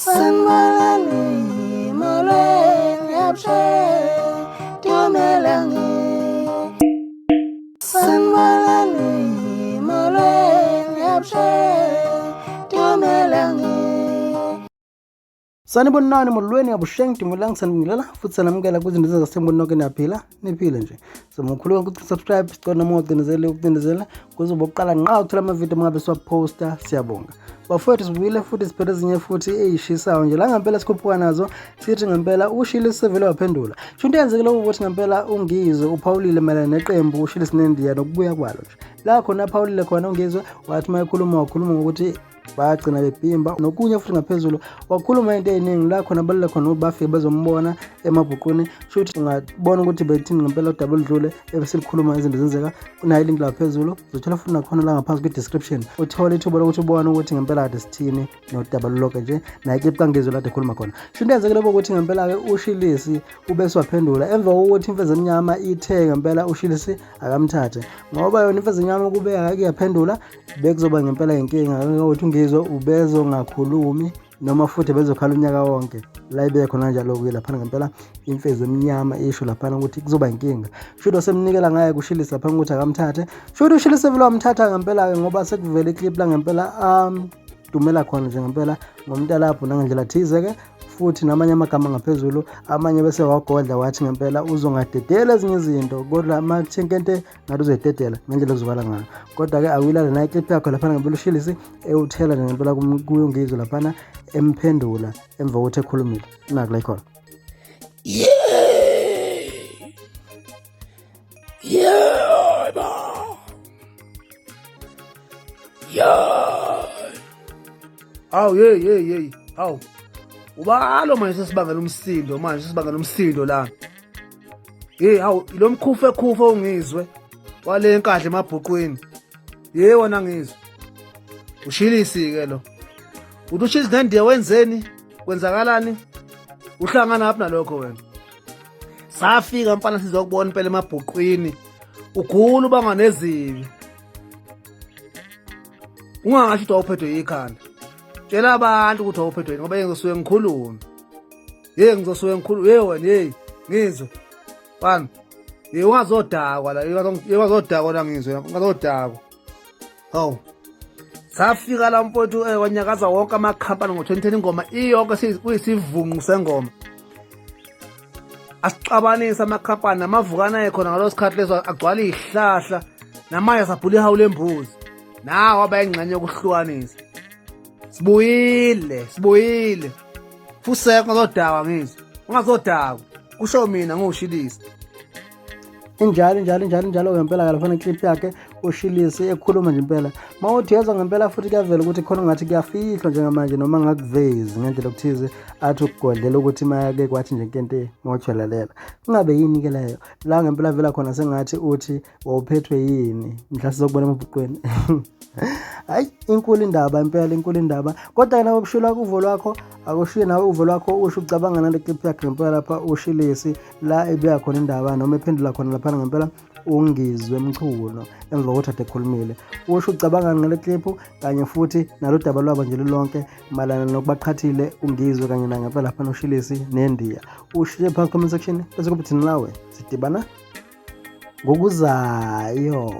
Sanibonani, molweni, abusheni, dumelang. Sanibonani, molweni, abusheni, dumelang. Sanibonani molweni abusheng dumelang sanibingelela futhi sanamukela kwizinto zasembo nonke niyaphila niphile nje. So mukhuluma ukuthi subscribe sicela noma ungacindezeli ukucindezela kuzoba ukuqala nqa ukuthola amavidiyo uma ngabe siwaphosta siyabonga. Bafowethu sibuyile futhi siphethe ezinye futhi ey'shisayo nje la ngempela sikhuphuka nazo sithi ngempela ushile sisevele waphendula. Sho into eyenzekile ukuthi ngempela uNgizwe uphawulile mayelana neqembu ushile sinendiya nokubuya kwalo nje. La khona aphawulile khona uNgizwe wathi uma ekhuluma wakhuluma ngokuthi bagcina bebhimba nokunye futhi ngaphezulu wakhuluma into ey'ningi la khona balule khona ukuthi bafike bezombona emabhuqwini sho ukuthi ungabona ukuthi bethini ngempela udaba oludlule ebesilikhuluma izinto zenzeka kunayo ilink la phezulu uzothola futhi nakhona la ngaphansi kwi-description uthole ithuba lokuthi ubone ukuthi ngempela kade sithini nodaba lulonke nje naye clip kangizwe lade khuluma khona sho into eyenzekile ukuthi ngempela-ke ushilisi ubese waphendula emva kokuthi imfezi emnyama ithe ngempela ushilisi akamthathe ngoba yona imfezi emnyama kube akake yaphendula bekuzoba ngempela inkinga ukuthi ungizwe ubezongakhulumi noma futhi bezokhala unyaka wonke la ibe khona njalo-ke laphana ngempela imfezi emnyama isho laphana ukuthi kuzoba inkinga shuthi wasemnikela ngaye kushilisa laphana ukuthi akamthathe shuthi ushilisa vele wamthatha ngempela-ke ngoba sekuvele iclip la ngempela dumela khona nje ngempela ngomntalabho nangendlela thize-ke futhi namanye amagama ngaphezulu amanye bese wagodla wathi ngempela uzongadedela ezinye izinto kodwa uma kuthinkente ngathi uzoyidedela ngendlela okuzwakala ngayo kodwa-ke awuyilale naye iclip yakho laphana ngempela ushilisi ewuthela nje ngempela kuyo ngizwe laphana emphendula emva kokuthi ekhulumile naku la ikhona Yebo. Yeah. Hawu hey hey hey. Hawu. Ubalo manje sesibangela umsindo manje sesibangela umsindo la. Hey hawu lo mkhufe khufe ungizwe wale nkadla emabhuqwini. Ye wona ngizwe. Ushilisi ke lo. Uthi ushilisi nendiya wenzeni? Kwenzakalani? Uhlangana aphi nalokho wena? Safika mfana sizokubona impela emabhuqwini. Ugula ubanga nezibi. Ungasho ukuthi awuphethwe yikhanda. Tshela abantu ukuthi awuphethwe yini ngoba ngizosuke ngikhulume. Hey ngizosuke ngikhulume. Hey wena hey ngizwe. Bani? Hey ungazodakwa la, ungazodakwa la ngizwe, ungazodakwa. Hawu. Safika la mfowethu wanyakaza wonke amakhampani ngo-2010 ingoma iyonke kuyisivunqu sengoma. Asixabanisa amakhampani namavukana ayekhona ngaloso sikhathi leso agcwala izihlahla namanye sabhula ihawu lembuzi. Nawo abayingxenye yokuhlukanisa. Sibuyile, sibuyile. Fuseka ungazodakwa ngizwe. Ungazodakwa. Kusho mina ngiwushilisa. Injalo injalo injalo injalo ngempela laphana clip yakhe ushilisi ekhuluma nje impela uma uthi yezwa ngempela futhi kuyavela ukuthi khona ngathi kuyafihlwa njengamanje noma ngakuvezi ngendlela okuthize athi ukugodlela ukuthi mayake kwathi nje nkente mawujwelalela kungabe yini ke leyo la ngempela vela khona sengathi uthi wawuphethwe yini mhla sizokubona emabhuqweni hayi inkulu indaba impela inkulu indaba kodwa yena ukushula uvo lwakho akushiye nawe uvo lwakho usho ucabanga nale clip yakhe ngempela lapha ushilisi la ebeka khona indaba noma ephendula khona laphana ngempela ungizwe mchuno emva kokuthi ade ekhulumile usho ucabanga ngale clip kanye futhi nalo daba lwabo nje lulonke mayelana nokubaqhathile ungizwe kanye nangempela laphana ushilisi nendiya ushiye phansi comment section bese kuba thina nawe sidibana ngokuzayo.